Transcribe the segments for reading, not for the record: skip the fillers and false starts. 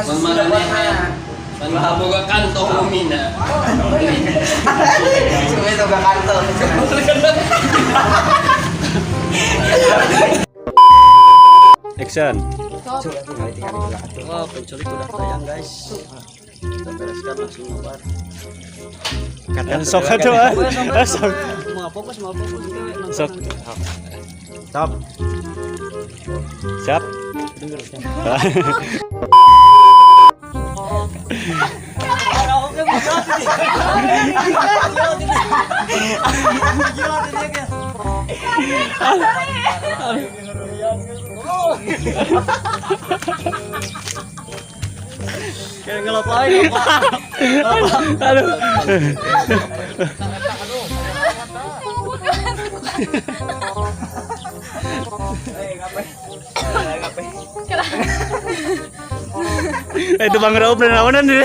Pamaranehan. Pan boga kantong umina. Cuma itu gak kantong. Action. Wah, penculik udah tayang, guys. Kita bereskan langsung nobar. Sok atuh ah. Sok. Mau fokus, mau fokus. Sok. Stop. Siap. Kayak ngeloplain apa? Aduh. Itu Bang Rauf dan naonan deh.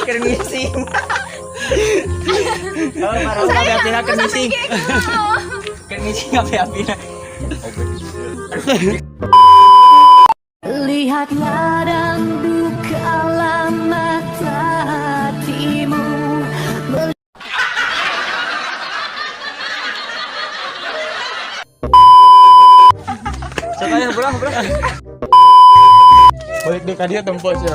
Keur ngising. Oh, marah api apina keur ngising. Keur ngising api apina. Lihatlah dan bukalah mata hatimu. Siapa yang pulang, pulang? Balik deh ka dia tempo sih.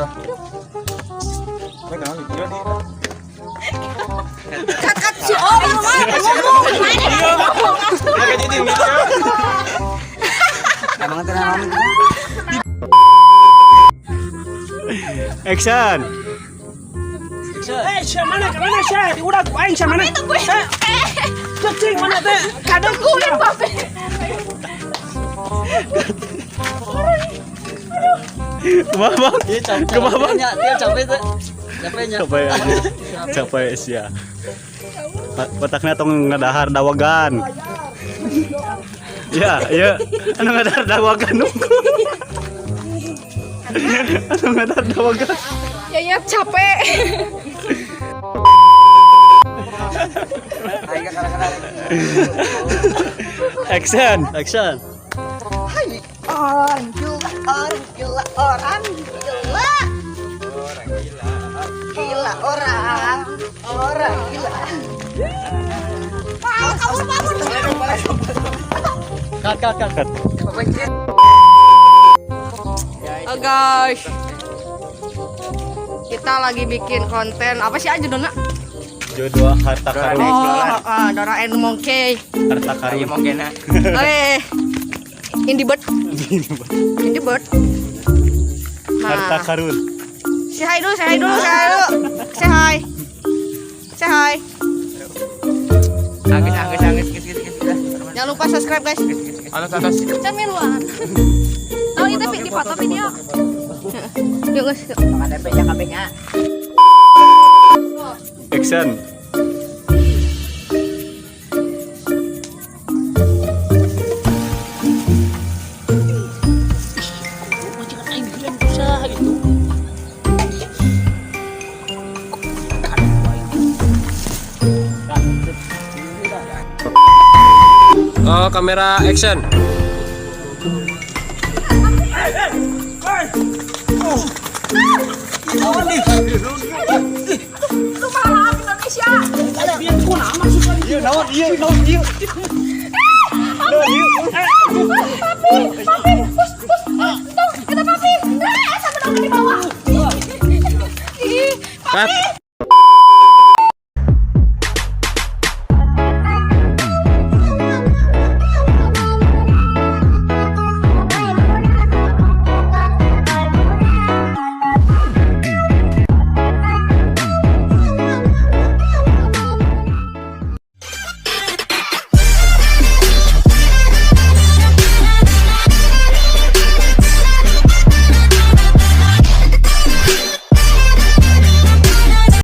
Kakak si Om ngomong. Emang tenang. Action. Eh, siya mana ka mana siya? Udah ku aing siya mana? Eh, cecing mana teh? Kadang Gue papi. Kumaha, Bang? Iya, capek. Kumaha, Bang? Dia capek tuh. Capeknya. Capek aja. Capek sia. Otaknya tong ngadahar dawagan. Ya, ya. Anu ngadahar dawagan nunggu. Anu ngadahar dawagan. Ya ya capek. Aing kadang-kadang. Action. Action. Orang gila, orang gila, orang gila. Gila orang, orang gila. Wah, kabur kabur. Cut, cut, cut. Cut. Oh guys, kita lagi bikin konten apa sih aja judulnya? Jodoh harta karun. Oh, ah, Doraemon Monkey. Harta karun. Ayo mungkin. Eh, Indie Bird, Indie Bird. Harta Nah, karun. say hi dulu, say hi dulu, say hi dulu. Say hi. Say hi. Angis angis angis gis gis gis. Jangan lupa subscribe guys. Atas atas. Cemiluan. Oh, itu di foto video. Yuk guys. Yuk. KTP nya KB nya. Action. Oh, kamera action. Rumah Indonesia. Iya, naon ieu, naon ieu. Naon ieu. Papi, papi, pus, pus, tong, kita papi. Eh, sama dong di bawah. Ih, papi.